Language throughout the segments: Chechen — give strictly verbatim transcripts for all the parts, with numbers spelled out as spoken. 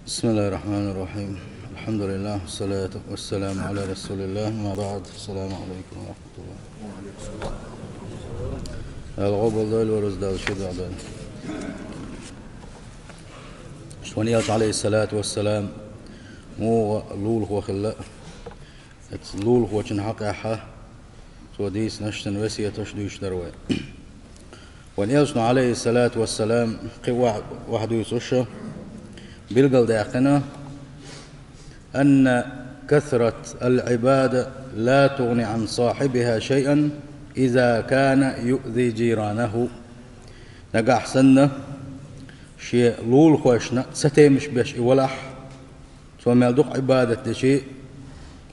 بسم الله الرحمن الرحيم. الحمد لله، والصلاة والسلام على رسول الله. أما بعد، السلام عليكم ورحمة الله. Дала къобалдойла, варз Дала ши дуӀа дойла. Вайн Элча, алейхиссалату вассалам, муха лулахо хилла, эцу лулахочун хьакъехьа цо дийцинарш, цун весеташ дуьйцуш дара вай. Вайн Элчано, алейхиссалату вассалам, кхин охьа-, охьадуьйцуш, билгалдаьккхина: «أن كثرة العبادة لا تغني عن صاحبها شيئا إذا كان يؤذي جيرانه». Нагахь санна шен лулахошна ца темаш беш и валахь, цо мел дукха Ӏибадат дича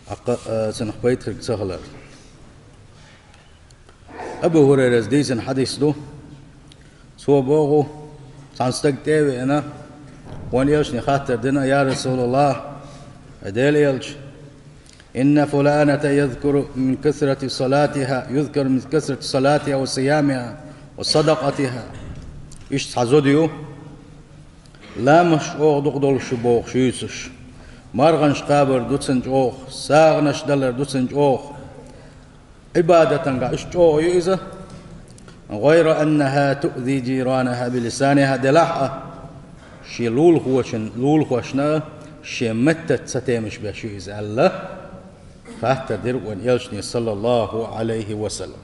а, цунах пайда хирг ца хилар. Абу Хурайрас дийцина хьадис ду. Цо боху, цхьана стаг тӀе а веана, вайн Элчане хаттар дина: «Я Расулаллах, хӀай Делан Элча, إن فلانة يذكر من كثرة صلاتها، يذكر من كثرة صلاتها وصيامها وصدقتها». Иштта цхьа зуда ю, ламазаш чӀогӀа дукха долуш ю бохуш юьйцуш, марханаш кхабар ду цуьнан чӀогӀа, сагӀанаш далар ду цуьнан чӀогӀа, Ӏибадатангахь иштта чӀогӀа ю иза. «غير أنها تؤذي جيرانها بلسانها», делахь а, шен лулахочун, лулахошна шен меттаца ца темаш беш ю иза аьлла, хаттар дира вайн Элчане, саллаллаху Ӏалайхи ва саллам.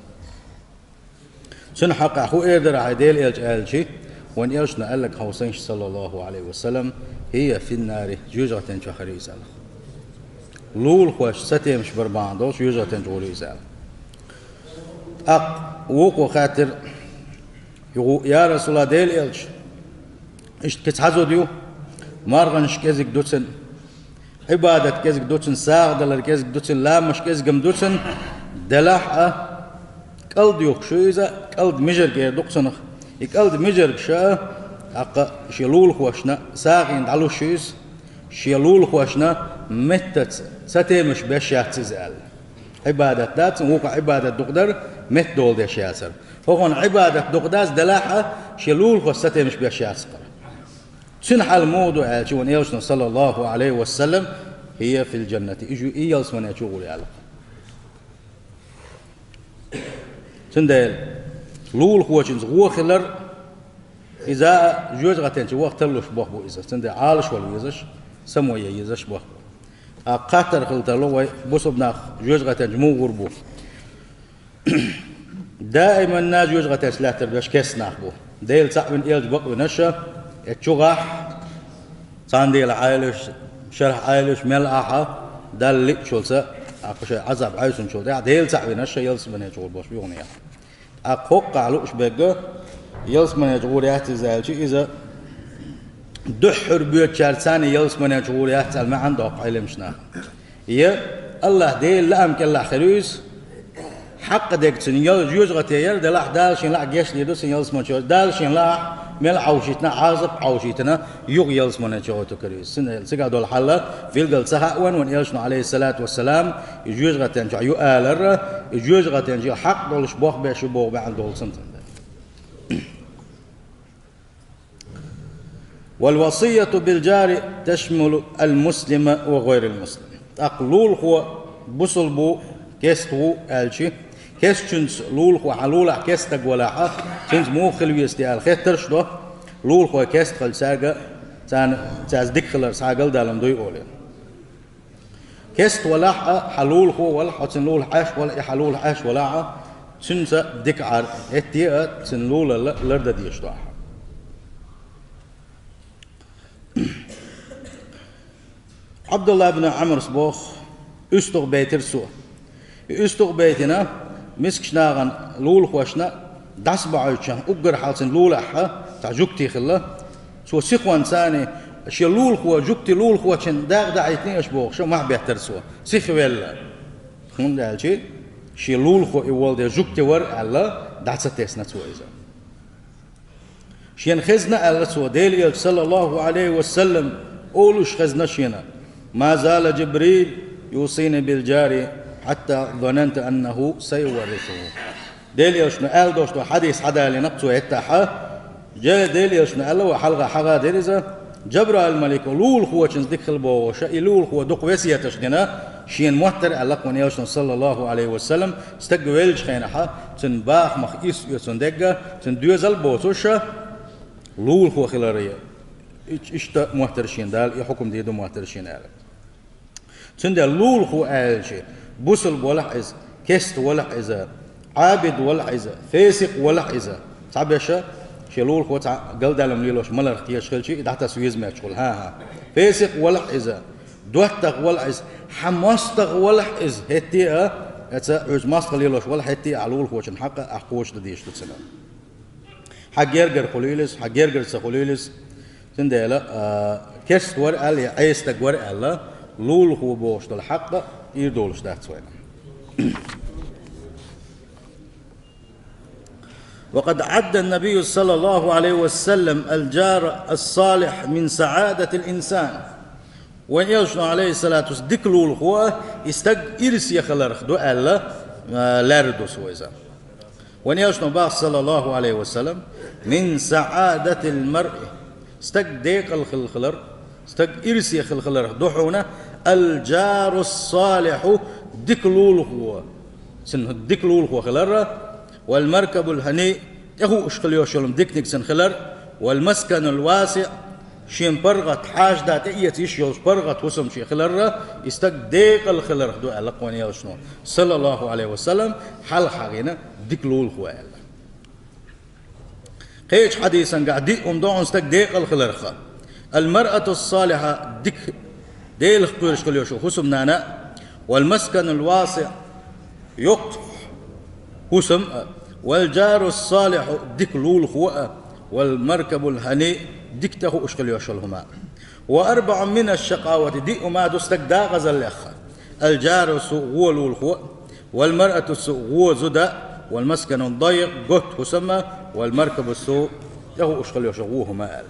Цуьнан хьакъехь хӀун эр дара, хӀай Делан Элча, аьлча, вайн Элчано аьлларг хьовсийша, саллаллаху Ӏалайхи ва саллам: «هي في النار», жоьжахатин чохь хир ю иза аьлла. Лулахошца ца темаш бар бахьана долуш жоьжахатин чу гӀур ю иза аьлла. ТӀаккха вукхо хаьттира: «Я Расулаллах, Делан Элча, иштта кхин цхьа зуда ю, марханаш кӀезиг ду цуьнан, Ӏибадат кӀезиг ду цуьнан, сагӀа далар кӀезиг ду цуьнан, ламазаш кӀезиг-м ду цуьнан, делахь а, кӀалд юхкуш ю иза, кӀалд мижарг эр ду-кх цунах. И кӀалд мижаргаш а, тӀаккха шен лулахошна сагӀина дӀалуш ю иза, шен лулахошна меттаца ца темаш беш яц иза», аьлла. Ӏибадат дац, вукхо Ӏибадат дукха дар, меттадолу деш яцара. ХӀокхуьнан Ӏибадат дукха дац, делахь а, шен лулахошца ца темаш беш яц-кх. Цуьнан хьал муха ду аьлча, вайн Элчано, саллаллаху Ӏалайхи ва саллам: «هي في الجنة», и жу-, и ялсамане чу гӀур ю аьлла. Цундела лулахочуьнца гӀо хилар, иза а жоьжахатин чу ваха тарлуш боху бу иза. Цундела Ӏалашвала везаш, само ян езаш боху бу. Ткъа хаттар хила тарло вай, бусалба нах жоьжахатин чу муха гӀур бу? Даиманна жоьжахатин чу лаьттар берш керста нах бу. Дела цхьаъ вина, Элча бакъвинарш, эцу чугӀахь, цхьана дела Ӏелаш, шарахь Ӏелаш, мел ахьа, Далла лиъчулца, тӀаккха шайн Ӏазап хьаьвсинчул тӀаьхьа, Дела цхьаъ винарш ялсамане чу гӀур болуш бу юха нехан. Ткъа хӀокхахь лууш берг, ялсамане чу гӀур яц иза аьлча, иза дуьххьара боьдучаьрца ялсамане чу гӀур яц аьлла маьӀна доккху Ӏеламнаха. Я АллахӀ Делан лаам кӀелахь хир ю иза, хьакъ дерг цуьнан ял-, жоьжахате яр, делахь Дала шен лаахь гечдийр ду цуьнан ялсамане чу. Дала шен лаахь мел Ӏовшийтина, Ӏазап Ӏовшийтина, юха ялсамане чу гӀуьттур ю иза. Цундела цигахь долу хьал билгал ца хаьа вайн, вайн Элчано, алейхиссалату вассалам, и жоьжахатин чохь ю алар, и жоьжахатин чохь хьакъ долуш бохбеш ю боху маьӀна долу ца ду. «والوصية بالجار تشمل المسلم وغير المسلم». ТӀаккха лулахо бусалба, керста ву аьлча, керстачуьнца лулахо, хьан лулахь керста стаг валахь, цуьнца муха хила веза те аьлла хеттарш а до, лулахо керста хилча цаьрга, царна, цаьрца дика хилар схьагулдалар ма дуй олий. Керста валахь а, хьан лулахо валахь, хьо цуьнан лулахь Ӏаш валахь, и хьан лулахь Ӏаш валахь а, цуьнца дика Ӏар хӀетте а, цуьнан лулалла лардан дезаш ду ахьа. Ӏабдулла ибн Ӏамрас боху, уьстагӀ бейтира цо. И уьстагӀ бейтина, мискачу нахана лулахошна дӀасабахьуьйтуш, уггар хьалха цуьнан лулахь цхьа жуьгти хилла. Цо сихонца шен лулахо, жуьгти лулахочун дакъа дахьийтиний аша бохуш, мохь беттара цо, сихвелла. ХӀунда аьлча шен лулахо и волу дела жуьгти вара аьлла, дӀа ца тесна цо иза. Шена хезна аьлла цо, Делан Элча, саллаллаху Ӏалайхи ва саллам, олуш хезна шена: «ما زال جبريل يوصيني بالجار حتى ظننت أنه سيورثه». Делан Элчано аьлла долуш долу хьадис хьадалийна-кх цо хӀеттахь, жа Делан Элчано аьлла, вай хьалха хьахадира иза, Джабраил-малико лулахочунца дика хила бохуш, и лулахо дукха весеташ дина, шена моттар аьлла кхуьнан элчано, саллаллаху Ӏалайхи ва саллам, стаг веллачу хенахь, цуьнан бахамах исс оьцун дегга, цуьнан доьзал боцуш, лулахо хилар. Ич-, иштта моттар шена Дала, и хьукум дийр ду моттар шена аьлла. Цундела лулахо аьлча, бусалба валахь иза, керста валахь иза, Ӏабид валахь иза, фесикъ валахь иза. Цхьаберш шен лулахо цхьа галдаьлла лелош маларх кхеташ хилча, и дӀатаса веза мотташ хуьлу. ХӀан-хӀа. Фесикъ валахь иза, доттагӀа валахь иза, хьан мостагӀа валахь иза, хӀетте а, эца, оьза мостагӀа лелош валахь, хӀетте а ахь лулахочун хьакъ ахь кхочушдан дезаш ду цунна. Хьан гергара хуьлийла иза, хьан гергара ца хуьлийла иза. Цундела, а, керста вара аьлла, я Ӏеса стаг вара аьлла, лулахо бохуш долу хьакъ эр долуш дац вайна. وقد عد النبي صلى الله عليه وسلم الجار الصالح من سعادة الإنسان. Вайн элчано, алейхиссалату вассалам, дика лулахо, и стаг ирсе хиларх ду аьлла, а, лаьрра ду цо иза. Вайн элчано боху, саллаллаху Ӏалайхи ва саллам: «Мин саадатил маръи», стаг декъала хила хилар, стаг ирсе хила хиларх ду хьуна, «ал-джару ссалихьу», дика лулахо, цуьнан дика лулахо хилар, «вал маркабул хӀани», тӀехууш хила йолуш йолу диканиг цуьнан хилар, «вал масканул васиъ», шен паргӀат, хьаша-да тӀеэца йиш йолуш паргӀат хӀусам шен хилар, и стаг декъала хиларх ду аьлла кхуьнан элчано, саллаллаху Ӏалайхи ва саллам, хьалха хьахийна дика лулахо аьлла. Кхечу хьадисангахь диъ хӀума ду хьуна стаг декъала хиларх: «Ал-маръату ссалихьа», дика, Делах кхоьруш хила йолуш хӀусамнана, «вал масканул васиъ», йоккха хӀусам а, «вал джару ссалихьу», дика лулахо а, «вал маркабул хӀани», дика тӀехууш хила йолуш йолу хӀума. «Ва арбаъун мина шшакъавати», диъ хӀума ду стаг декъазаллех: «ал-джару ссуъ», вон лулахо а, «вал маръату ссуъ», вон зуда а, «вал маскану ддаййикъ», готта хӀусам а, «вал маркабу ссуъ», тӀехууш хила йолуш вон хӀума аьлла.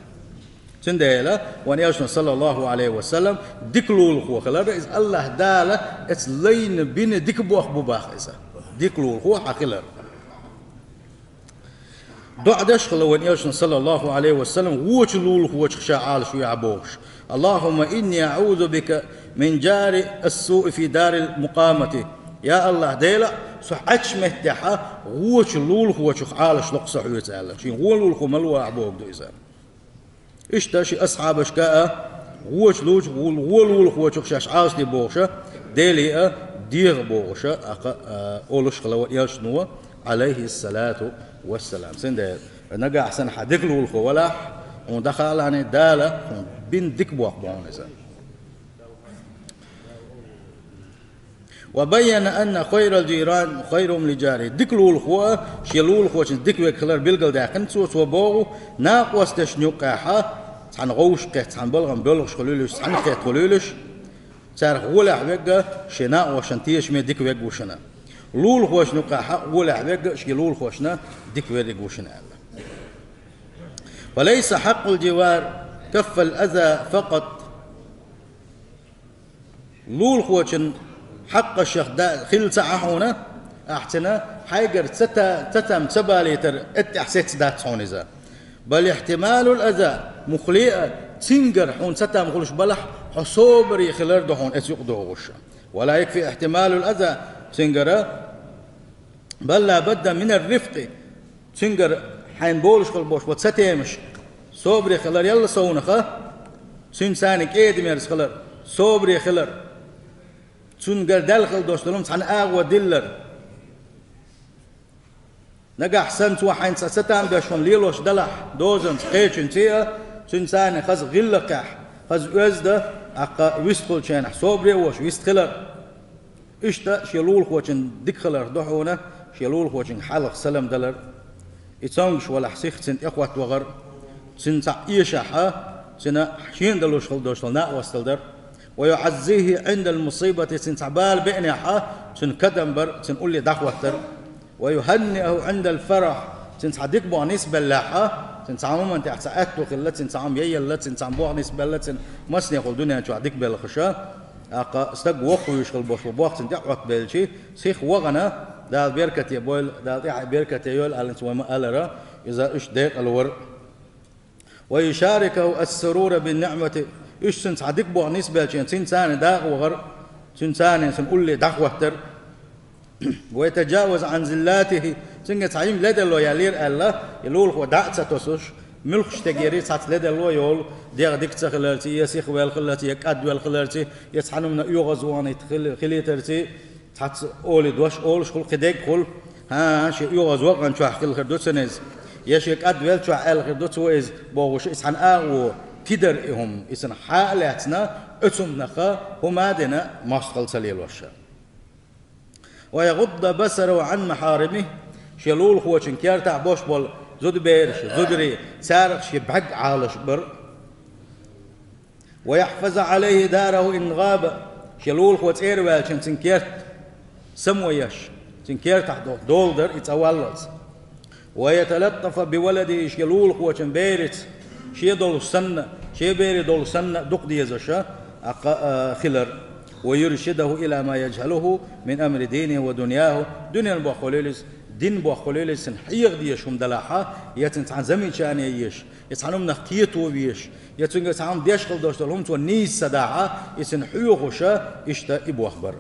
Цундела вайн элчано, саллаллаху Ӏалайхи ва саллам, дика лулахо хилар, иза АллахӀ Дала эца лайна бина дика бохам бу боху иза. Дика лулахо хьан хилар. ДоӀа деш хилла вайн элчано, саллаллаху Ӏалайхи ва саллам, вочу лулахочух ша Ӏалашвехьа бохуш: «Аллахумма инни аӀузу бика мин джари ссуъи фи дарил мукъамати». Я АллахӀ Дела, со хьаьчу меттехьа вочу лулахочух Ӏалаш локху со хьоьца аьлла. Шен вон лулахо ма лолахь бохург ду иза. Иштта шен асхьабашка а, вочу лулахочух, вон лулахочух шаьш Ӏалашде бохуша, Деле а дегӀа бохуша, акха, а, олуш хилла вайн элчано, Ӏалайхиссалату вассалам. Цундела, нагахь санна хьан дика лулахо валахь, хьуна дӀахаалахь, Дала хьуна бина дика бохам бу хьуна иза. «Ва баййана анна хайрал джирани хайруһум ли джарихӀи». Дика лулахо а шен лулахочуьнца дика верг хилар билгалдаьккхина цо, цо боху, накъосташна юккъехьа, цхьана гӀовшах кхетта, цхьана балгӀам боьлхуш хуьлийла уьш, цхьаьна кхетта хуьлийла уьш, царах гӀолехь верг а шен накъосташна тешаме дика верг ву шуна. Лулахошна юккъехьа гӀолехь верг а шен лулахошна дика верг ву шуна аьлла. «Фа лайса хьакъул дживари каффал аза факъат». Лулахочун хьакъашах да-, хилла ца Ӏа хьуна, ахь цуьнан хьайгара ца та-, ца там ца балийтар, эттехь сецца дац хьуна иза. «Бал ихьтималул аза», муххале а, цуьнгара хьуна ца там хуьлуш балахь, хьо собаре хилар ду хьуна эца юкъадогӀуш. «Ва ла якфи ихьтималул аза», цуьнгара «Бал ла бадда минар рифкъи». Цуьнгара хьайна болуш хила бохуш бу ца темаш, собаре хилар ялла совнаха, цуьнца цхьаьна кӀеда-мерза хилар, собаре хилар, цуьнгара даьлла хила долуш долу цхьаьна агӀо диллар. Нагахь санна цо хьайна цхьа ца там беш хьуна лелош далахь, дозанца, кхечуьнца а, цуьнца цхьаьна хаза гӀиллакхехь, хаза оьзда, аккха вистхуьлучу хенахь собаре а волуш вист хилар. Иштта шен лулахочун дика хиларх ду хьуна, шен лулахочуьнга хьалха салам далар, и цомгуш валахь сиха цуьнан тӀе хӀотта вахар, цуьнан цхьаъ эшахьа, цуьнан шена далуш хила долуш долу накъосталла дар. «Ва юӀаззихӀи Ӏиндал мусибати», цуьнан цхьа бала беанехьа, цуьнан кадам бар, цуьнан улле дӀахӀоттар. «Ва юхӀанниахӀу Ӏиндал фарахь», цуьнан цхьа дика боху нисбеллехьа, цуьнан цхьа хӀуманна тӀехь цхьа аьтту хилла, цуьнан цхьа хӀума яйъелла, цуьнан цхьа хӀума боху нисбелла, цуьнан массанехула дуьнен чохь дика белхаша, аккха стаг воккхавуьйш хила бохуш бу боху цуьнан тӀе а Ӏоттабелчи, сиха вахана, Дала беркате бойла, Дала тӀаьхье беркате йойла аьлла, вай ма-аллара, иза уьш декъала вара. ويشاركه السرور بالنعمة, уьш цуьнца цхьа дика боху нисбелча, цуьнца царна дакъа вахар, цуьнца царна цуьнан улле дӀахӀоттар. ويتجاوز عن زلاته, цуьнга цхьа йима леделло яллера аьлла, и лулахо дӀа а ца тосуш, муьлххачу стегера цхьацца леделло йолу, дегӀ дика ца хиларца, я сихвелла хиларца, я кӀадвелла хиларца, я цхьана хӀуманна оьгӀазваханийта хил-, хилийтарца, цхьацца олий дош олуш хуьлу, кхин дерг хуьлу, хӀан, шен оьгӀазвахана чохь хилла хир ду цуьнан иза, я шен кӀадвелла чохь аьлла хир ду цо иза, бохуш, иза цхьана агӀо тидар и хӀума, иза цхьана хьа а лаьцна, оцу хӀуманах хӀума а дина, мостагӀалла ца лелош. ويغض بصره عن محارمه, шен лулахочун кертахь болуш болу зудабераш, зударий, царах шен бӀаьрг Ӏалаш бар. ويحفظ عليه داره إن غاب, шен лулахо цӀера ваьлча, цуьнан керт само еш, цуьнан кертахь долу дола дар и цӀа валлалц. ويتلطف بولده, шен лулахочун бераца, шен долуш санна, шен бере долуш санна дукха дезаш а, а, хилар. ويرشده إلى ما يجهله من أمر دينه ودنياه, дуьненан боху хуьлийла иза, динан боху хуьлийла иза, цуьнан хьеха дезаш хӀума далахь а, я цуьнан цхьана замечание еш, я цхьана хӀуманах кхето веш, я цуьнга цхьа хӀума деш хила долуш долу хӀума цо нийса ца дахь а, и цуьнан хьоьхуш а, иштта и боху бар.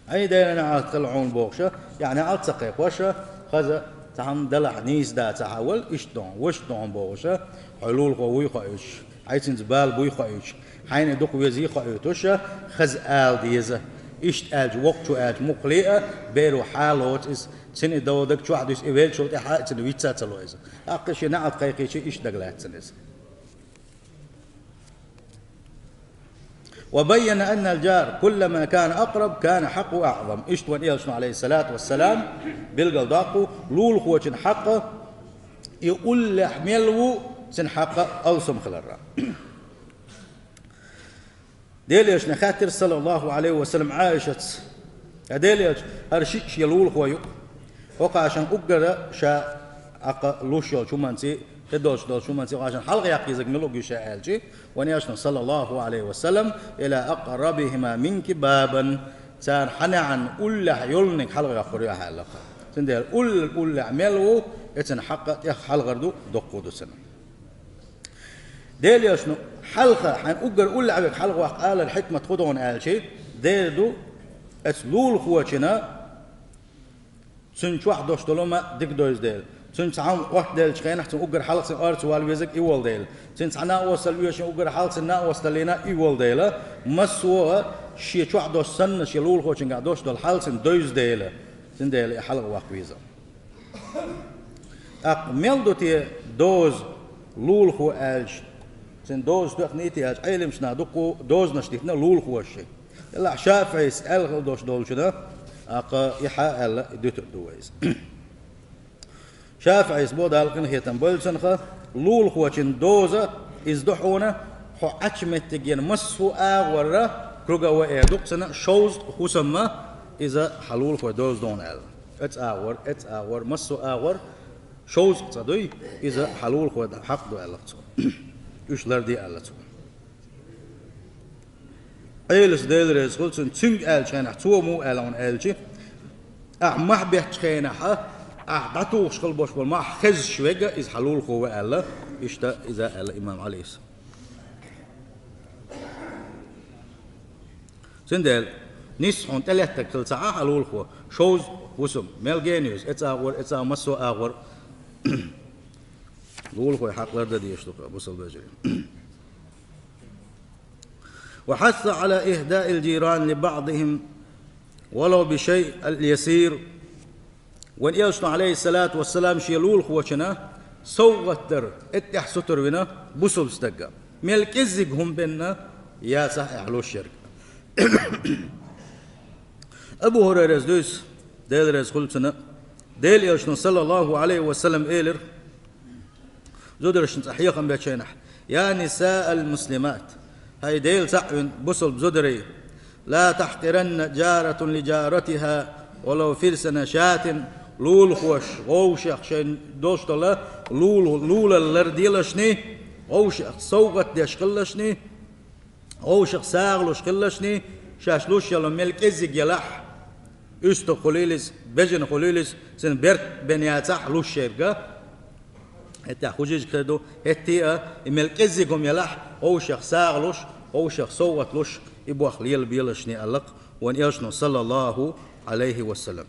Ай, Делан неӀалт хила хьуна бохуш а, яъни неӀалт ца кхайкхош а, хаза цхьа хӀума далахь нийса дацахь а, вала иштта ду хьуна, вуьшта ду хьуна бохуш а, хьо лулахо вуй хоуьйтуш, хьайн цуьнца бала буй хоуьйтуш, хьайна дукха везий хоуьйтуш а, хаза ала деза. Иштта аьлча, воккхачо аьлча, мукхале а, беро хьа лоцу иза, цуьнан и дов даг чохь дуьсу, и веллачул тӀаьхьа а цуьнан виц а ца ло иза. ТӀаккха шен неӀалт кхайкхийча, иштта дагалаьцна иза. وبين أن الجار كلما كان أقرب كان حقه أعظم. Иштта вайн Элчано, عليه الصلاة والسلام, билгалдоккху, лулахочун хьакъ, и уллехь мел ву, цуьнан хьакъ алсам хиларах. Делан Элчане хаьттира, саллаллаху Ӏалайхи ва саллам, Ӏайшатс: «Я Делан Элча, хӀара шиъ шен лулахо ю. ХӀокхашан уггара ша Ӏакъа луш йолчу хӀуманций, кхидолчу долчу хӀуманций хӀокхашан хьалха яккхийзаг мила угу ша?» аьлчи, вайн Элчано, саллаллаху Ӏалайхи ва саллам: «إلى أقربهما منك بابا», царна хьанехьан уллехь йолниг хьалха йоккхур ю ахьа аьлла. Цундела уллехь мел ву, эцан хьакъа тӀех хьалхар ду, доккху ду цунна. Делан Элчано хьалха, хьайн уггар уллехь верг хьалха ваккха алар хьикмат хӀун ду аьлчи, дера ду, эцу лулахочина цуьнан чохь долуш долу хӀума дика девза дела. Цуьнан цхьа хӀума оттаделлачу хенахь, цуьнан уггар хьалха цуьнан орца вала везарг и волу дела. Цуьнан цхьа накъосталла оьшина уггар хьалха цуьнан накъосталлина и волу дела. Массо а шен чохь долуш санна, шен лулахочуьнгахь долуш долу хьал цуьнан девза дела. Цундела и хьалха ваккха веза. ТӀаккха мел ду те доза лулахо аьлча, цуьнан доза тоьхна те аьлча, Ӏеламнаха дуккха дозанаш дитина лулахоши. Делахь ШафиӀис аьлла хила долуш долчунна, тӀаккха и хьа аьлла, и дуьтур ду вай иза. ШафиӀис бо, Далла къинхетам бойла цунах, лулахочун доза иза ду хьуна, хьо Ӏачу меттигена массо а агӀорра, круговой эр ду-кх цунна, шовзткъа хӀусамма иза хьан лулахой доза ду хьуна аьлла. Эцу агӀор, эцу агӀор, массо а агӀор, шовзткъа цӀа дуй, иза хьан лулахой хьакъ ду аьлла-кх цо. Уьш ларде аьлла цо. Ӏелас, Дела реза хуьлда цунна, цуьнга аьллачу хенахь, цо муха аьлла хьуна аьлчи, ахь мохь беттачу хенахь, ахь дӀатухуш хила болуш болу мохь хезаш верг иза хьан лулахо ву аьлла, иштта иза аьлла имам Ӏалис. Цундела, нийсса хьуна тӀелеттарг хила ца Ӏа хьан лулахо, шовзткъа хӀусам, мел гена ю иза, эцу агӀор, эцу агӀор, массо а агӀор. Лулахой хьакъ лардан дезаш ду-кх, бусалба вежарий. وحث على إهداء الجيران لبعضهم ولو بالشيء اليسير. Вайн Элчано, Ӏалайхиссалату вассалам, шен лулахочунна совгӀат дар, эттехь сутара вина бусалба стага. Мел кӀеззиг хӀума бенна яцахь а, ахь луш ерг. Абу ХӀурайрас дуьйцу, Дела реза хуьлда цунна, Делан Элчано, саллаллаху Ӏалайхи ва саллам, элира, зударшна цӀа хьехам бечу хенахь: «يا نساء المسلمات», хӀай Дела цхьаъ вина бусалба зударий, «لا تحقرن جارة لجارتها ولو فرس نشاة», лулахоша вовшех шайна долуш долу лула-, лулалла ларделашний, вовшех совгӀат деш хилалашний, вовшех сагӀа луш хилалашний, шаьш луш йолу мел кӀеззиг ялахь, уьстагӀ хуьлийла иза, бежана хуьлийла иза, цуьнан беркат бен яцахь луш ерг а, ХӀетта хужиж хир ду, хӀетте а, и мел кӀеззиг хӀума елахь, вовшах сагӀа луш, вовшах совгӀат луш, и боху лела белашне аьлла-кх вайн элчано, саллаллаху Ӏалайхи ва саллам.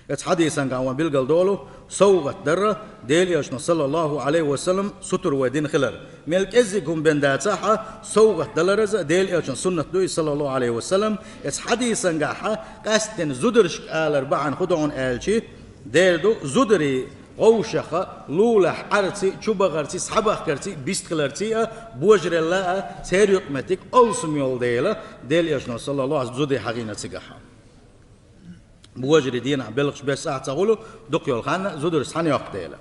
Эцу хьадисангахь вайн билгал долу, совгӀат дар Делан элчано, саллаллаху Ӏалайхи ва саллам, сутара вай дина хилар. Мел кӀеззиг хӀума бен дацахь а, совгӀат далар иза Делан элчан суннат ду иза, саллаллаху Ӏалайхи ва саллам. Эцу хьадисангахь къаьсттина зударшка алар бахьана хӀун ду хьуна аьлча, дера ду, зударий вовшах лулахь Ӏарций, чубахарций, схьабахкарций, бистхиларций а, божарелла а, церан юкъаметтиг алсам йолу дела, Делан элчано, саллаллаху Ӏалайхи ва саллам, зударий хьахийна цигахь. Божарий дийнахь белхаш бесса а ца хуьлу, дукха йолу хан зударшца цхьаьна йоккху дела.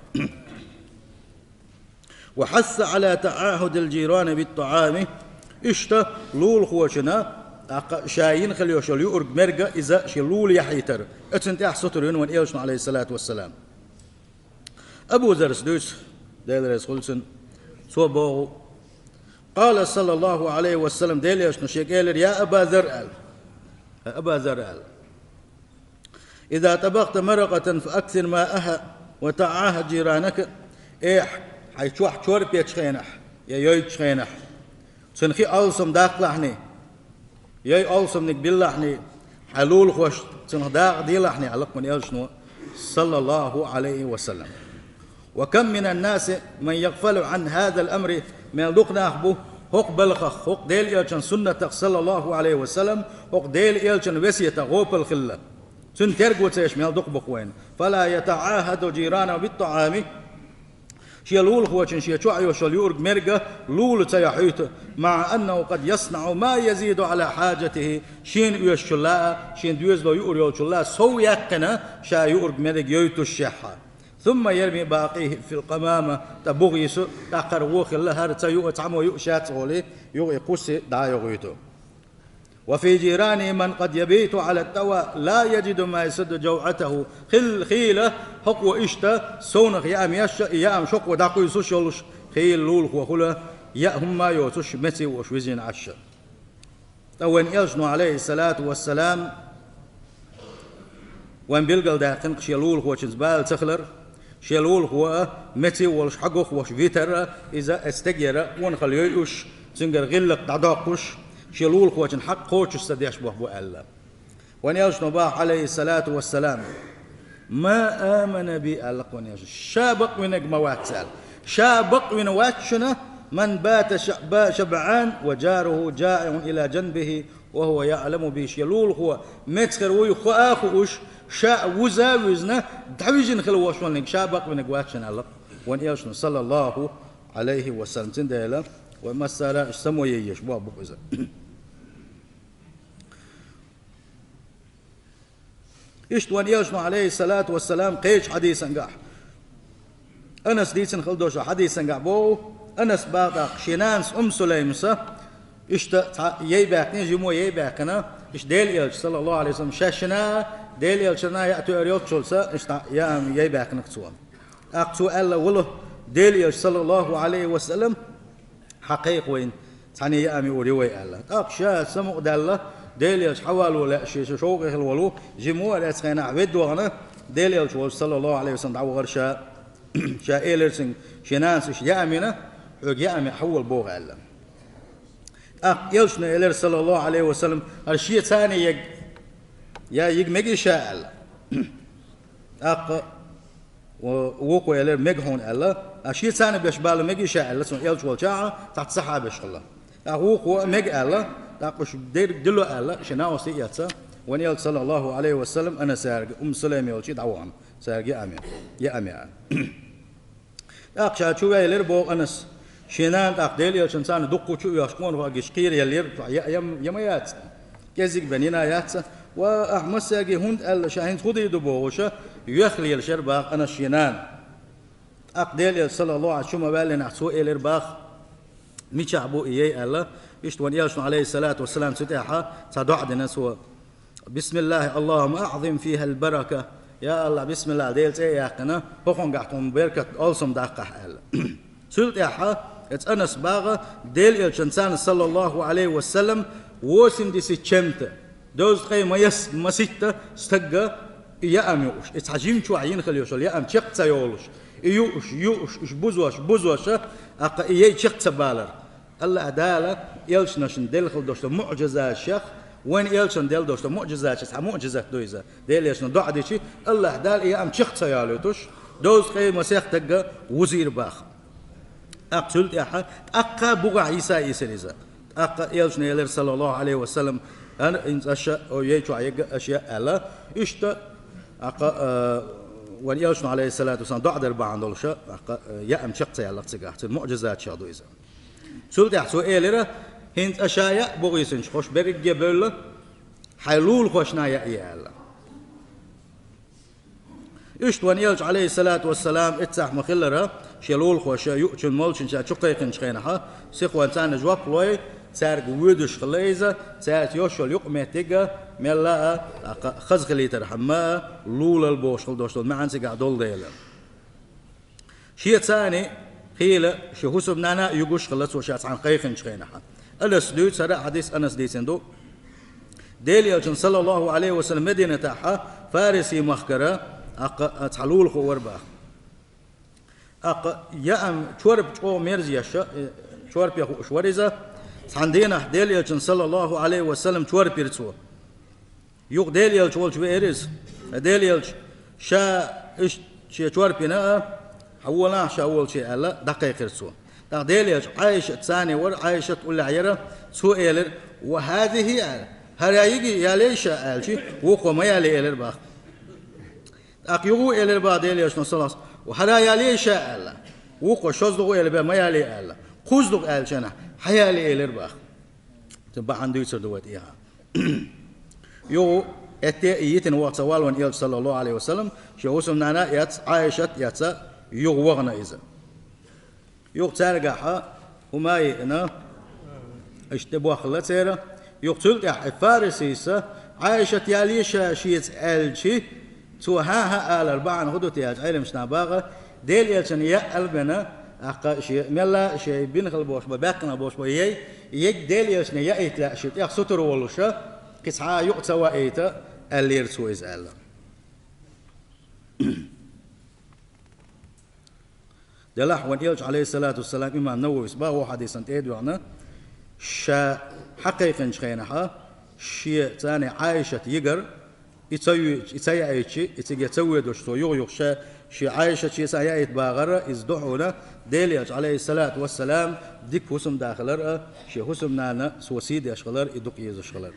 وحث على تعاهد الجيران بالطعام. Иштта лулахочунна, тӀаккха ша йина хила йолуш йолу юург мерга иза шен лула яхьийтар. Оцунна тӀехь сутара вина вайн элчано, Ӏалайхиссалату вассалам. Абу Заррас дуьйцу, Дела реза хуьлда цунна, цо боху: «Къала саллаллаху Ӏалайхи ва саллам», Делан элчано шега элира: «Я Аба Зарр», аьлла. «Хьай Аба Зарр», аьлла. «إذا طبخت مرقة فأكثر ماءها وتعاهد جيرانك». Эхь, хьайн чохь чорпа ечу хенахь, я йойтучу хенахь, цуьнан хи алсам даккхалахьний, йой алсамниг биллахьний, хьайн лулахошца цуьнах дакъа делахьний, аьлла-кх вайн элчано, саллаллаху Ӏалайхи ва саллам. «وكم من الناس من يغفل عن هذا الأمر», мел дукха нах бу, хӀокху балхах, хӀокху Делан элчан суннатах, саллаллаху Ӏалайхи ва саллам, хӀокху Делан элчан весетах гӀопал хилла. Цуьнан терго ца еш мел дукха бу-кх вайна. «فلا يتعاهد جيرانه بالطعام». Шен лулахочунна шен чохь йолуш йолу юург мерга лула ца яхьуьйту, «مع أنه قد يصنع ما يزيد على حاجته», шена оьшучул а, шена доьзало юур йолчул а сов яьккхина, ша юург мерга йойтушшехь. «ثم يرمي باقيه في القمامة», тӀаккха буха йису, тӀаккха хӀара вон хилла, хӀара ца юу, цхьаммо юу шаьццӀа гӀолий, юха и кхуссий дӀа а йохуьйту. «وفي جيرانه من قد يبيت على التوى لا يجد ما يسد جوعته». Хил-, хийла хӀокхо иштта совнах яа еш а, и яа шокхо дӀакхуьйсуш йолуш, хийла лулахо хуьлу, яа хӀумма а йоцуш, меце а воуш визина Ӏаш а. Ткъа вайн элчано, Ӏалайхиссалату вассалам, вайн билгалдаьккхина-кх шен лулахочуьнца бала ца хилар, шен лулахо а меце а волуш, хьагух а волуш витар а, иза а стегера къонахалла йойуш, цуьнгара гӀиллакх дӀадоккхуш, шен лулахочун хьакъ кхочуш ца деш болх бу аьлла. Вайн элчано боху, Ӏалайхиссалату вассалам: «ما آمن بي», аьлла-кх вайн элчано. Ша бакъвинарг ма вац аьлла. Ша бакъвина вац шуна, «من بات شبعان وجاره جائع إلى جنبه وهو يعلم به». Шен лулахо меца хир вуй хаа а хууш, ша а вуза а вуьзна, дӀавижина хила волуш верг ша бакъвинарг вац шуна аьлла-кх вайн элчано, саллаллаху Ӏалайхи ва саллам. Цундела вай массара а иштта само ян езаш болх бу-кх иза. Иштта вайн элчано, Ӏалайхиссалату вассалам, кхечу хьадисангахь, Анаса дийцина хила долчу хьадисангахь боху, Анаса боху тӀаккха, шен нанас Умму Сулаймас иштта цхьа яй баьккхина, жимо яй баьккхина, иштта Делан элча, саллаллаху Ӏалайхи ва саллам, шаьшшина а, Делан элчанна а яа тоьар йолччулца, иштта яа яй баьккхина-кх цо. ТӀаккха цо аьлла: «Вала, Делан элча, саллаллаху Ӏалайхи ва саллам, хьан кхайкха вайна, цхьаьна яа ма юур ю вай», аьлла. ТӀаккха ша самукъадаьлла, Делан элча хьавало лаьа, шен шовкъе хила волу, жима а лаьцна хенахь ведда вахана, Делан элча волчу, саллаллаху Ӏалайхи ва саллам, дӀавахара ша, ша элира цуьнга: «Шен нанас иштта яа йина, хьоьга яа яа хьавола боху», аьлла. ТӀаккха элчано элира, саллаллаху Ӏалайхи ва саллам: «ХӀара шен царна ега, я йига мега ша», аьлла. ТӀаккха вукхо элира: «Мега хьуна», аьлла. А шен царна беш бала мега ша аьлла, цунна элча волчохь цхьацца сахьабаш хилла. ТӀаккха вукхо а мега аьлла, тӀаккха уьш дерг дило аьлла, шен накъостий а эцна, вайн элча, саллаллаху Ӏалайхи ва саллам, Анасаьрга, Умму Сулайма йолчу дӀавахана, цаьрга яа ма яа. ТӀаккха ша чу вейлира, боху Анас. Шен нана тӀаккха Делан элчанна царна дуккха чу а оьхуш, къонахий гича кхераеллера, яа я ма яц, кӀеззиг бен йина яц. Ва ахь массаьрга хӀунда аьлла, ша хӀинца хӀун дийр ду бохуш, йоьхна лелаш яра боху Анас шен нана. ТӀаккха Делан элча, саллаллаху Ӏалайхи ва саллам, чу ма ваьллинехь, цо элира боху, мичахь бу и яй аьлла. Иштта вайн элчано, Ӏалайхиссалату вассалам, цу тӀехь цхьа доӀа дина цо. «بسم الله اللهم أعظم فيها البركة». «Я АллахӀ, бисмиллахӀ, Делан цӀе а яьккхина, хӀокхунгахь тхуна беркат, алсам даккхахь», аьлла. Цул тӀаьхьа эцу Анаса боху, Делан элчанна царна, саллаллаху Ӏалайхи ва саллам, восемьдесят чем-то, Дозткъе ма яс-, ма ситта стагга и яам юуш, и цхьа жимчохь йина хила йолуш йолу яам чекх ца йолуш, и юуш, юуш, уьш бузош, бузоша, аккха и яй чекх ца балар. Аллахь Дала элчанашна делла хила долуш долу муъжизатех, вайн элчанна делла долуш долу муъжизатех цхьа муъжизат ду иза. Делан элчано доӀа дичи, Аллахь Дала и яам чекх ца йолуьйтуш, дозткъе ма сехтагга вузийра баха. ТӀаккха цул тӀаьхьа, тӀаккха бугӀахь йиса йисира иза. ТӀаккха элчано элира, саллаллаху Ӏалайхи ва саллам, ан-, хӀинца аша, о, яй чохь егга аша яа аьлла. Иштта, тӀаккха, а, вайн элчано, Ӏалайхиссалату вассалам, доӀа дар бахьана долуша, тӀаккха, а, яам чекх ца яьллакх цигахь, цуьнан муъжизатех ду иза. Цул тӀаьхьа цо элира, хӀинца аша яа бугӀийсинчу, хӀорш берриге а бевлла, хьайн лулахошна яа аьлла. Иштта вайн элча, Ӏалайхиссалату вассалам, эццахь ма-хиллара, шен лулахоша юучун молчунча чу кхайкхинчу хенахьа, сихонца царна жоп лой, цаьрга воьдуш хилла иза, цаьрца йолуш йолу юкъаметтиг а, мелла а, тӀаккха хаза хилийтархьама а, лулал бохуш хила долуш долу маьӀна цигахь долу дела. Шен царна хийла шен хӀусамнана а югуш хилла цо ша цхьаьна кхайкхинчу хенахьа. Анас дуьйцу, хӀара а хьадис Анас дийцина ду. Делан элчанна, саллаллаху Ӏалайхи ва саллам, Мединатахьа Фариси махкара, тӀаккха, цхьа лулахо вара баха. ТӀаккха яам чорпа чӀогӀа мерза еш, э, чорпе хууш вара иза. Цхьана дийнахь Делан элчанна, саллаллаху Ӏалайхи ва саллам, чорпийра цо. Юха Делан элча волчу веара иза. Делан элча, ша иштта шен чорпийна а, хьан волахь ша волчу аьлла, дӀакхайкхира цо. ТӀаккха Делан элча Ӏайшат царна вара, Ӏайшат уллехь яра, цо элира: «Ва хӀазихи», аьлла. «ХӀара йиги ялий ша?» аьлчи, вукхо: «Ма ялий», элира баха. ТӀаккха юха элира баха Делан элчано, саллаллаху Ӏалайхи ва саллам: «ХӀара ялий ша?» аьлла. Вукхо: «ШозлагӀа», элира баха, «ма ялий», аьлла. КхозлагӀа аьллачу хенахь: «Хьан ялий?» элира баха. Цуьнан бахьана дуьйцур ду вай тӀехьа. Юха, хӀетте а йитина ваха ца валла вайн элча, саллаллаху Ӏалайхи ва саллам, шен хӀусамнана а эцна, Ӏайшат а эцна, юха вахана иза. Юха цаьргахьа хӀума а йиъна, иштта тӀебохкалла церан. Юха цул тӀаьхьа и Фарисиса Ӏайшат ялий ша шеца аьлчи, цо хӀан-хӀа алар бахьана хӀун ду те аьлча, Ӏеламнаха баха, Делан элчанна яа аьлла бина, тӀаккха шен мелла а шен бина хила болуш бу, баьккхина болуш бу яй, егга Делан элчане яийта лаьа шен тӀех сутара волуша, кхин цхьа а юкъа ца ваийта, аьллера цо иза аьлла. Делахь вайн элча, Ӏалайхиссалату вассалам, имам Нававис баха ву хьадисан тӀе а доьгӀна, ша хьакхайкхинчу хенахьа, шен царна Ӏайшат йигар, и ца йоьдуш, и ца яийчи, и цига ца воьдуш цо юха-юха ша, шен Ӏайшат шеца яийта бахара, иза ду хьуна, Делан элча, Ӏалайхиссалату вассалам, дика хӀусамда хилар а, шен хӀусамнана цо сий деш хилар, и дукха езаш хилар.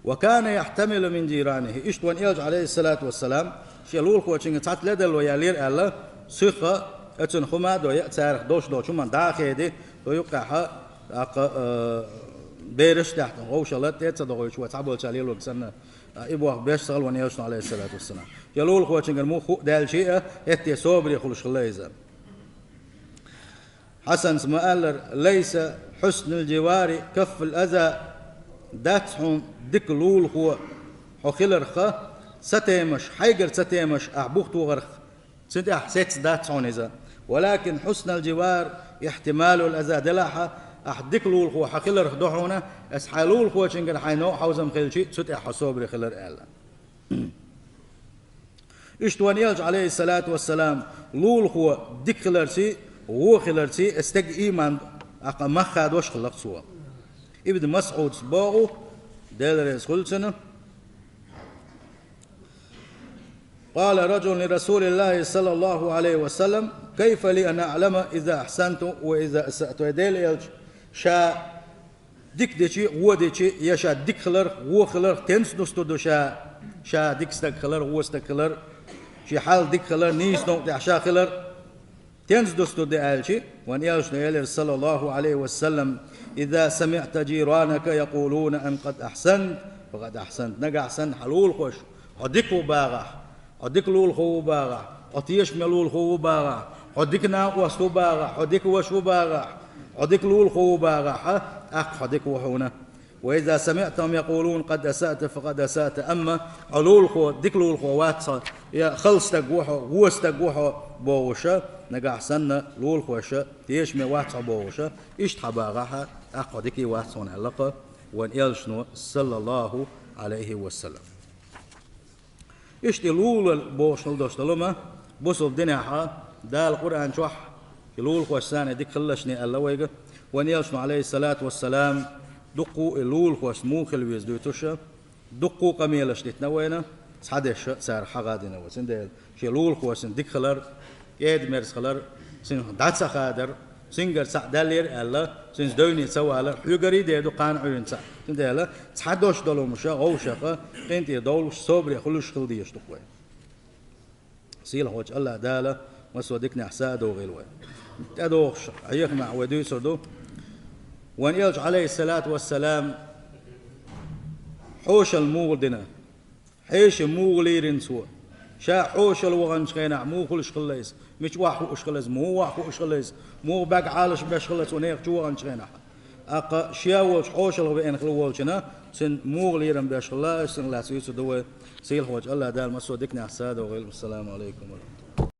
«Ва кана яхьтамилу мин жиранихи». Иштта вайн элча, Ӏалайхиссалату вассалам, шен лулахочуьнга цхьацца ледарло яллера аьлла, сихха а, оцунна хӀума а дой, царах долуш долчу хӀуманна дӀа а хеди, цо юккъехьа, тӀаккха, а, бераш а даьхкина, вовшалла тӀе а ца дохуьйтуш, вай цхьаболчара лелорг санна, а, и боху беш ца хилла вайн элчано, Ӏалайхиссалату вассалам. Шен лулахочуьнгара муха хӀуъа даьлчи а, хӀетте собаре хуьлуш хилла иза. Хьасанца ма-аллара: «Лайса хьуснул живари каффул аза», дац хьуна дика лулахо хьо хиларха, цатемаш, хьайгара цатемаш ахь бух тохарх, цуьнан тӀехь сецца дац хьуна иза. «Валакин хьуснул живар ихьтималул аза», делахьа, ахь дика лулахо хьо хиларх ду хьуна, аса хьайн лулахочуьнгара хьайн новкъа хьовзам хилчи, цу тӀехь хьо собаре хилар аьлла. Иштта вайн элча, Ӏалайхиссалату вассалам, лулахо дика хиларций, вон хиларций, и стеган ийман, тӀаккха, мах хадош хилла-кх цо. Ибн МасӀудас боху, Дела реза хуьлда цунна: «Къала раджулун ли Расулиллахи саллаллаху Ӏалайхи ва саллам: кайфа ли ан аӀлама иза ахьсанту ва иза асаъту?» Вай Делан элча, ша дика дичи, вон дичи, я ша дика хиларх, вон хиларх тенца дустур ду ша, ша дика стаг хилар, вон стаг хилар, шен хьал дика хилар, нийса новкъа тӀехь ша хилар тенца дустур ду аьлчи, вайн элчано элира, саллаллаху Ӏалайхи ва саллам: «Иза самиъта жиранака якъулуна ан къад ахьсант, факъад ахьсант». Нагахь санна хьан лулахоша хьо дика ву бахахь, хьо дика лулахо ву бахахь, хьо тешаме лулахо ву бахахь, хьо дика накъост ву бахахь, хьо дика ваша ву бахахь, хьо дика лулахо ву бахахь, тӀаккха хьо дика ву хьуна. «Ва иза самиътахум якъулуна къад асаъта, факъад асаъта». Амма хьо лулахо, дика лулахо вац хьо, я хала стаг ву хьо, вон стаг ву хьо бохуша, нагахь санна лулахоша тешаме вац хьо бохуша, иштта хьан бахахь, тӀаккха хьо дика вац хьуна аьлла-кх вайн элчано, саллаллаху Ӏалайхи ва саллам. Иштта и лулал бохуш долуш долу ма, бусалба динехь Дала Къуръан чохь и лулахошца дика хилалаш аьлла вайга, вайн элчано, Ӏалайхиссалату вассалам, дуккха а и лулахошца муха хила веза дуьйцуш, дуккха а къамелаш дитина вайна, цхьадерш а цара хьагӀ а дина вай. Цундела шен лулахошца дика хилар, кӀеда-мерза хилар, цуьнан дӀа ца хадар, цуьнгара цхьаъ даьллера аьлла, цуьнца девне ца валар, хьоьгара а дер ду кхана Ӏуьйранна цхьаъ. Цундела цхьа дош долу хӀумнаш а, гӀовшах а, къинтӀера довлуш, собаре хуьлуш хила дезаш ду-кх вай. Сийлахьчу АллахӀ Дала массо а диканехь са а догӀийла вай. ТӀедогӀуш хьехамехь вай дуьйцур ду. Вайн элча, Ӏалайхиссалату вассалам, хьошалла муха дина, хьеший муха лийрина цо, ша хьошалла ваханчу хенахь муха хуьлуш хилла иза, мича охьахууш хилла иза, муха охьахууш хилла иза, муха бӀаьрг Ӏалаш беш хилла цо нехан чу ваханчу хенахь. ТӀаккха шен волчу хьошалгӀа веана хилла волчунна, цуьнан муха лерам беш хилла, иза цунах лаьцна дуьйцур ду вай. Сийлахьчу АллахӀ Дала массо а диканехь са а догӀийла. Ассаламу Ӏалайкум ва рахьматуллахӀ.